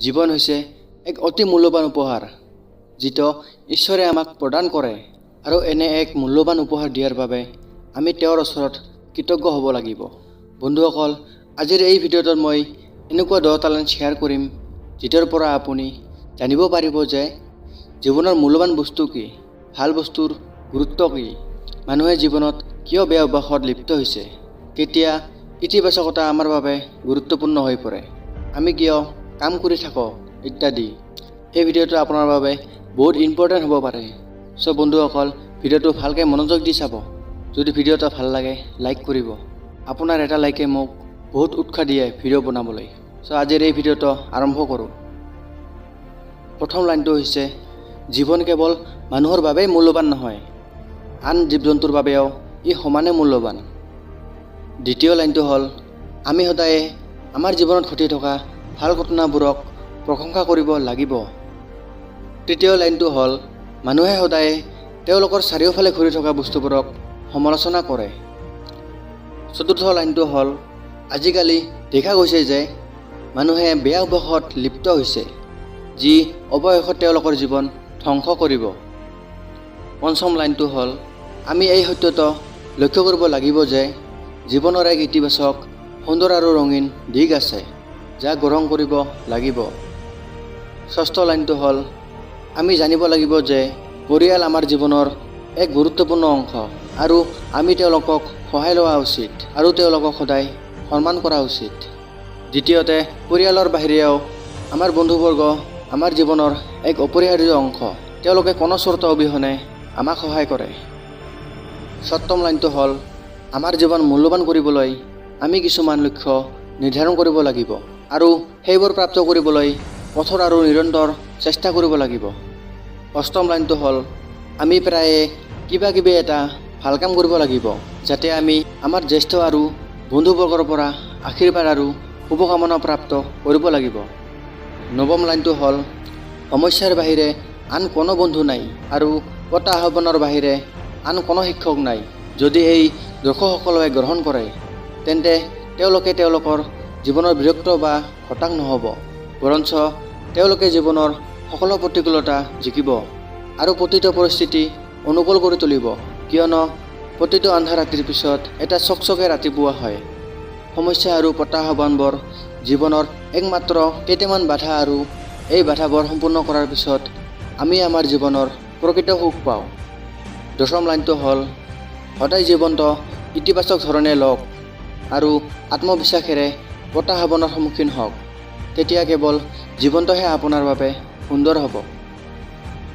জীৱন হৈছে এক অতি মূল্যৱান উপহাৰ, যিটো ঈশ্বৰে আমাক প্ৰদান কৰে আৰু এনে এক মূল্যৱান উপহাৰ দিয়াৰ বাবে আমি তেওঁৰ ওচৰত কৃতজ্ঞ হ'ব লাগিব। বন্ধুসকল, আজিৰ এই ভিডিঅ'টোত মই এনেকুৱা 10টা লাইন শ্বেয়াৰ কৰিম, যিটোৰ পৰা আপুনি জানিব পাৰিব যে জীৱনৰ মূল্যৱান বস্তু কি, ভাল বস্তুৰ গুৰুত্ব কি, মানুহে জীৱনত কিয় বেয়া অভ্যাসত লিপ্ত হৈছে, কেতিয়া ইতিবাচকতা আমাৰ বাবে গুৰুত্বপূৰ্ণ হৈ পৰে, আমি কিয় কাম কৰি থাকোঁ ইত্যাদি। এই ভিডিঅ'টো আপোনাৰ বাবে বহুত ইম্পৰ্টেণ্ট হ'ব পাৰে। চ' বন্ধুসকল, ভিডিঅ'টো ভালকৈ মনোযোগ দি চাব। যদি ভিডিঅ'টো ভাল লাগে, লাইক কৰিব। আপোনাৰ এটা লাইকে মোক বহুত উৎসাহ দিয়ে ভিডিঅ' বনাবলৈ। চ' আজিৰ এই ভিডিঅ'টো আৰম্ভ কৰোঁ। প্ৰথম লাইনটো হৈছে, জীৱন কেৱল মানুহৰ বাবেই মূল্যৱান নহয়, আন জীৱ জন্তুৰ বাবেও ই সমানে মূল্যৱান। দ্বিতীয় লাইনটো হ'ল, আমি সদায়ে আমাৰ জীৱনত ঘটি থকা ভাল ঘটনাবোৰক প্ৰশংসা কৰিব লাগিব। তৃতীয় লাইনটো হ'ল, মানুহে সদায়ে তেওঁলোকৰ চাৰিওফালে ঘূৰি থকা বস্তুবোৰক সমালোচনা কৰে। চতুৰ্থ লাইনটো হ'ল, আজিকালি দেখা গৈছে যে মানুহে বেয়া অভ্যাসত লিপ্ত হৈছে, যি অৱশেষত তেওঁলোকৰ জীৱন ধ্বংস কৰিব। পঞ্চম লাইনটো হ'ল, আমি এই সত্যটো লক্ষ্য কৰিব লাগিব যে জীৱনৰ এক ইতিবাচক, সুন্দৰ আৰু ৰঙীন দিশ আছে, যাক গ্ৰহণ কৰিব লাগিব। ষষ্ঠ লাইনটো হ'ল, আমি জানিব লাগিব যে পৰিয়াল আমাৰ জীৱনৰ এক গুৰুত্বপূৰ্ণ অংশ আৰু আমি তেওঁলোকক সহায় লোৱা উচিত আৰু তেওঁলোকক সদায় সন্মান কৰা উচিত। দ্বিতীয়তে, পৰিয়ালৰ বাহিৰেও আমাৰ বন্ধুবৰ্গ আমাৰ জীৱনৰ এক অপৰিহাৰ্য অংশ। তেওঁলোকে কোনো চৰ্ত অবিহনে আমাক সহায় কৰে। সপ্তম লাইনটো হ'ল, আমাৰ জীৱন মূল্যৱান কৰিবলৈ আমি কিছুমান লক্ষ্য নিৰ্ধাৰণ কৰিব লাগিব আৰু সেইবোৰ প্ৰাপ্ত কৰিবলৈ কঠোৰ আৰু নিৰন্তৰ চেষ্টা কৰিব লাগিব। অষ্টম লাইনটো হ'ল, আমি প্ৰায়ে কিবা কিবি এটা ভাল কাম কৰিব লাগিব, যাতে আমি আমাৰ জ্যেষ্ঠ আৰু বন্ধুবৰ্গৰ পৰা আশীৰ্বাদ আৰু শুভকামনা প্ৰাপ্ত কৰিব লাগিব। নৱম লাইনটো হ'ল, সমস্যাৰ বাহিৰে আন কোনো বন্ধু নাই আৰু প্ৰত্যাহ্বানৰ বাহিৰে আন কোনো শিক্ষক নাই। যদি এই দৰ্শকসকলে গ্ৰহণ কৰে, তেন্তে তেওঁলোকে তেওঁলোকৰ জীৱনৰ বিৰক্ত বা হতাশ নহ'ব, বৰঞ্চ তেওঁলোকে জীৱনৰ সকলো প্ৰতিকূলতা জিকিব আৰু প্ৰতিটো পৰিস্থিতি অনুকূল কৰি তুলিব, কিয়নো প্ৰতিটো আন্ধাৰ ৰাতিৰ পিছত এটা চকচকে ৰাতিপুৱা হয়। সমস্যা আৰু প্ৰত্যাহ্বানবোৰ জীৱনৰ একমাত্ৰ কেইটামান বাধা আৰু এই বাধাবোৰ সম্পূৰ্ণ কৰাৰ পিছত আমি আমাৰ জীৱনৰ প্ৰকৃত সুখ পাওঁ। দশম লাইনটো হ'ল, সদায় জীৱনটো ইতিবাচক ধৰণে লওক আৰু আত্মবিশ্বাসেৰে প্ৰত্যাহ্বানৰ সন্মুখীন হওক। তেতিয়া কেৱল জীৱনটোহে আপোনাৰ বাবে সুন্দৰ হ'ব।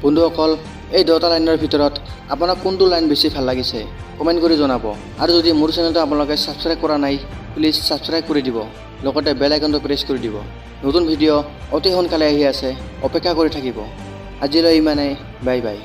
বন্ধুসকল, এই 10টা লাইনৰ ভিতৰত আপোনাক কোনটো লাইন বেছি ভাল লাগিছে, কমেণ্ট কৰি জনাব। আৰু যদি মোৰ চেনেলটো আপোনালোকে ছাবস্ক্ৰাইব কৰা নাই, প্লিজ ছাবস্ক্ৰাইব কৰি দিব, লগতে বেল আইকনটো প্ৰেছ কৰি দিব। নতুন ভিডিঅ' অতি সোনকালে আহি আছে, অপেক্ষা কৰি থাকিব। আজিলৈ ইমানেই, বাই বাই।